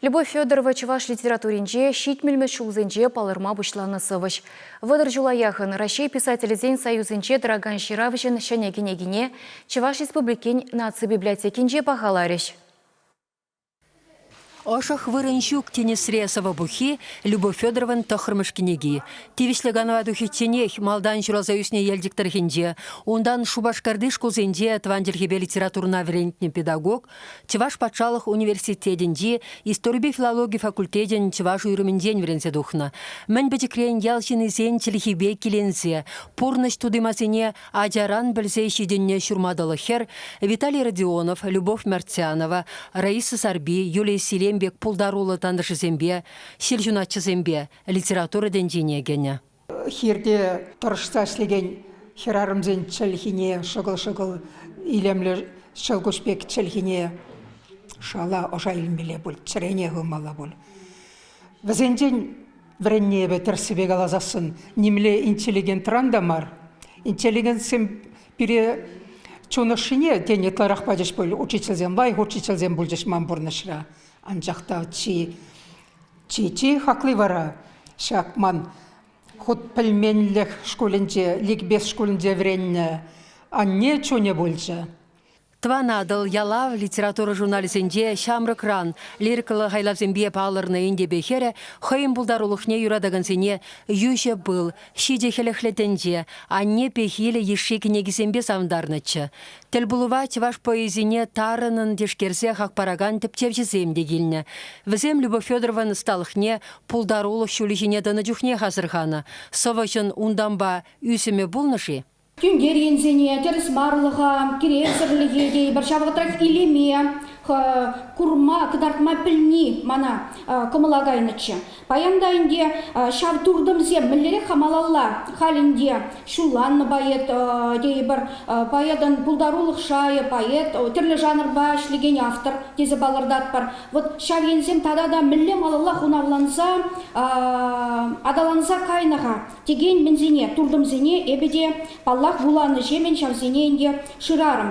Любовь Федорова чӑваш литературинче ҫитмӗлмӗш ҫулсенче палӑрма пуҫланӑ сӑвӑҫ. 30 ҫула яхӑн Раҫҫей писателӗсен союзӗнче тӑракан ҫыравҫӑн ҫӗнӗ кӗнекине Чӑваш Республикин наци библиотекинче пахаларӗҫ. Ӑшӑх вырӑн ҫук тинӗсре сӑвӑ пуххи Любовь Федорован тӑххӑрмӗш кӗнеки. Тивӗҫлӗ канӑва тухичченех малтан ҫуралса ӳснӗ Елчӗк тӑрӑхӗнче, унтан Шупашкарти шкулсенче тӑван чӗлхепе литературӑна вӗрентнӗ педагог Чӑваш патшалӑх университетӗнчи историпе филологи факультечӗн чӑваш уйрӑмӗнчен вӗренсе тухнӑ. Мӗн пӗчӗкрен ял ҫыннисен чӗлхипе киленсе, пурнӑҫ тутимасене ачаран пӗлсе ҫитӗннӗ ҫурма тӑлӑх хӗр Виталий Родионов, Любовь Мартьянова, Раиса Сарпи, Юлия Силем пек пултаруллӑ тантӑшӗсемпе, ҫилҫунатҫӑсемпе литература тӗнчине кӗнӗ. Хирте тӑрӑшса ӗҫлекен хӗрарӑмсен чӗлхине шӑкӑл-шӑкӑл илемлӗ ҫӑлкуҫ пек чӗлхине шала ӑша илмелле пуль, чӗрене хывмалла пуль. Вӗсенчен вӗреннӗ эпӗ тӗрӗссипе каласассӑн нимле интеллигентран та мар. Интеллигентсем пире чун ӑшшине тен ытларах пачӗҫ пуль учительсем, лайӑх учительсем пулчӗҫ ман пурнӑҫра. Анчах та чи чи-чи хакли вара ҫак ман хут пӗлменлӗх шкулӗнче, ликбез шкулӗнче вӗреннӗ анне чунӗ пулчӗ. Тӑван Атӑл, Ялав литература журналӗсенче ҫамрӑкран лирикӑллӑ хайлавсемпе палӑрнӑ Энтепе хӗрӗ хӑйӗн пултарулӑхне юратакансене Йӳҫӗ пыл, Ҫичӗ хӗлӗхлӗ тӗнче, Анне пехилӗ йышши кӗнекисемпе савӑнтарнӑччӗ. Тӗлпулӑва чӑваш поэзине тарӑнӑн тишкерсе хак паракан тӗпчевҫӗсем те килнӗ. Вӗсем Любовь Федорован ӑсталӑхне пултарулӑх ҫулӗ ҫине тӑнӑ чухнех асӑрханӑ. Сӑвӑҫӑн унтанпа ӳсӗмӗ пулнӑ-ши? Тӳнтер енсене, тӗрӗсмарлӑха, киревсӗрлӗхе тейӗпӗр, ҫав вӑхӑтрах илеме курма, кӑтартма пӗлни мана кӑмӑла кайнӑччӗ. Паян та ӗнтӗ ҫав туртӑмсем мӗнлерех-ха малалла халь ӗнтӗ ҫулланнӑ поэт тейӗпӗр, поэтӑн пултарулӑх шайӗ, поэт, тӗрлӗ жанрпа ӗҫлекен автор тесе палӑртатпӑр. Вот ҫав енсем тата та мӗнле малалла хунавланса, аталанса кайнӑ-ха текен мӗнсене, туртӑмсене эпӗ те, паллах, вуланӑҫемӗн ҫавсене ӗнтӗ шырарӑм.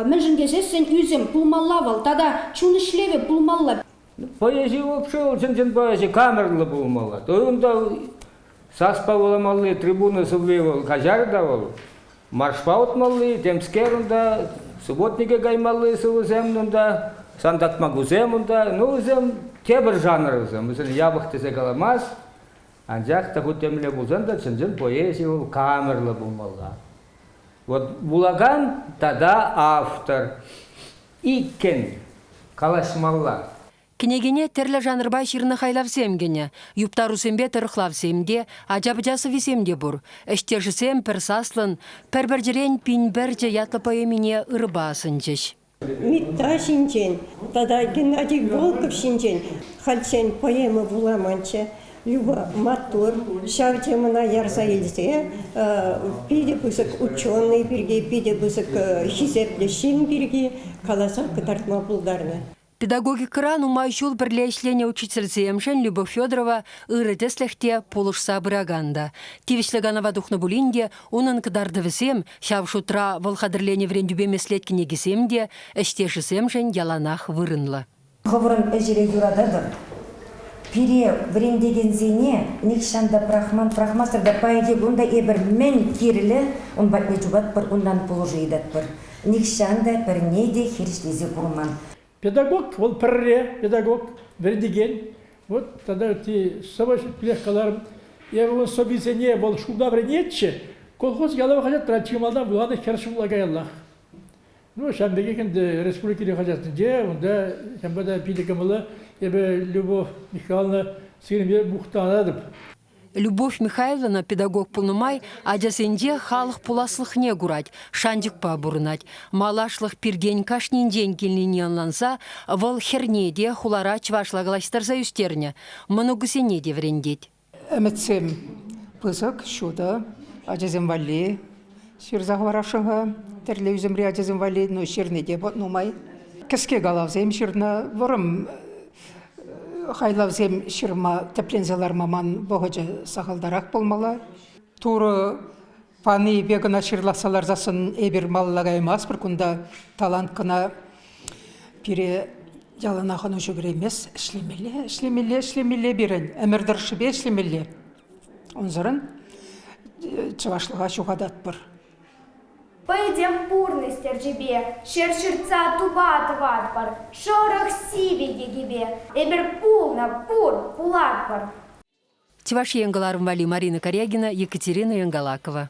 Мӗншӗн тесессӗн ӳсӗм пулмалла вӑл тата чун ӗҫлевӗ пулмалла. Поэзи вообще вӑл чӑн-чӑн поэзи камерлӑ пулмалла. То унта саспа вуламалли трибуна сывви вӑл каҫар та вӑл. Маршпа утмалли, темскер унта, субботнике каймалли сывӑсем унта, сантакмакусем унта. Ну, вӗсем тепӗр жанр вӗсем. Вӗсене япӑх тесе каламасть. Анчах та хуть темле пулсан та чӑн-чӑн поэзи вӑл камерлӑ пулмалла. Вот вулакан тата автор иккӗн калаҫмалла. Кӗнекене тӗрлӗ жанрпа ҫырнӑ хайлавсем кӗнӗ. Юптарусемпе тӑрӑхлавсем те, ача-пӑча сӑввисем те пур. Ӗҫтешӗсем пӗр саслӑн Пӗр пӗрчӗрен пин пӗрчӗ ятлӑ поэмине ырӑпа асӑнчӗҫ. Митта ҫинчен тата Геннадий Волков ҫинчен хальччен поэма вуламанччӗ. Люба маттур, ҫав темӑна ярса илсе питӗ пысӑк ученӑй пирки, питӗ пысӑк хисеплӗ ҫын пирки каласа кӑтартма пултарнӑ. Педагогикӑра нумай ҫул пӗрле ӗҫленӗ учительсемшӗн Любовь Федорова ырӑ тӗслӗх те, пулӑшса пыракан та. Тивӗҫлӗ канӑва тухнӑ пулин те унӑн кӑтартӑвӗсем, ҫав шутра вӑл хатӗрленӗ вӗрентӳпе меслет кӗнекисем те, ӗҫтешӗсемшӗн яланах вырӑнлӑ. Хӑвӑрӑн ӗҫӗре юрататӑр. Пире, вӗрентекенсене, нихҫан та пӑрахман, пӑрахмастӑр та паянхи кун та эпир мӗн кирлӗ, ун патне чупатпӑр, унтан пулӑшу ыйтатпӑр. Нихҫан та пӗрне те хирӗҫлесе курман. Педагог вӑл пӗрре педагог, вӗрентекен. Вот тата ытти сӑвӑ ҫӳплех каларӑм. Эпӗ ун сӑввисене вӑл шкулта вӗренетчӗ. Колхоз ялав хаҫатра чи малтан вуланӑ хӗр ҫулла каяллах. Ну, ҫавӑн пекех ӗнтӗ республикӑри хаҫатсенче унта ҫавӑнпа та питӗ кӑмӑллӑ. Эпӗ Любовь Михайловна сирӗнпе мухтанатӑп. Любовь Михайловна педагог пулнӑ май ачасенче халӑх пуласлӑхне курать, шанчӑкпа пурӑнать. Малашлӑх пиртен кашнинчен килнине ӑнланса вӑл хӗрне те хулара чӑвашла калаҫтарса ӳстернӗ, мӑнукӗсене те вӗрентет. Ӗмӗтсем пысӑк, ҫутӑ ачасем валли ҫырса хӑварасшӑн-ха. Тӗрлӗ ӳсӗмри ачасем валли, ну, ҫырни те нумай. Кӗске калавсем ҫырнӑ, вӑрӑм хайлавсем ҫырма, тӗпленсе ларма ман вӑхӑчӗ сахалтарах пулмалла. Турӑ панипе кӑна ҫырлахса ларсассӑн эпир малалла каймастпӑр. Кунта талант кӑна пире Яланах ӑнӑҫу кӗреймест. Ӗҫлемелле, ӗҫлемелле, ӗҫлемелле пирӗн. Ӗмӗр тӑршшӗпе ӗҫлемелле. Унсӑрӑн чӑвашлӑха ҫухататпӑр. Пӗтӗм пурнӑҫ тӗрчипе ҫӗр ҫыртса тупа тӑватпӑр, шӑрӑх сивӗ йӗкипе эпир пулнӑ, пур, пулатпӑр. Чӑваш Ен кӑларӑм валли Марина Корягина, Екатерина Янгалакова.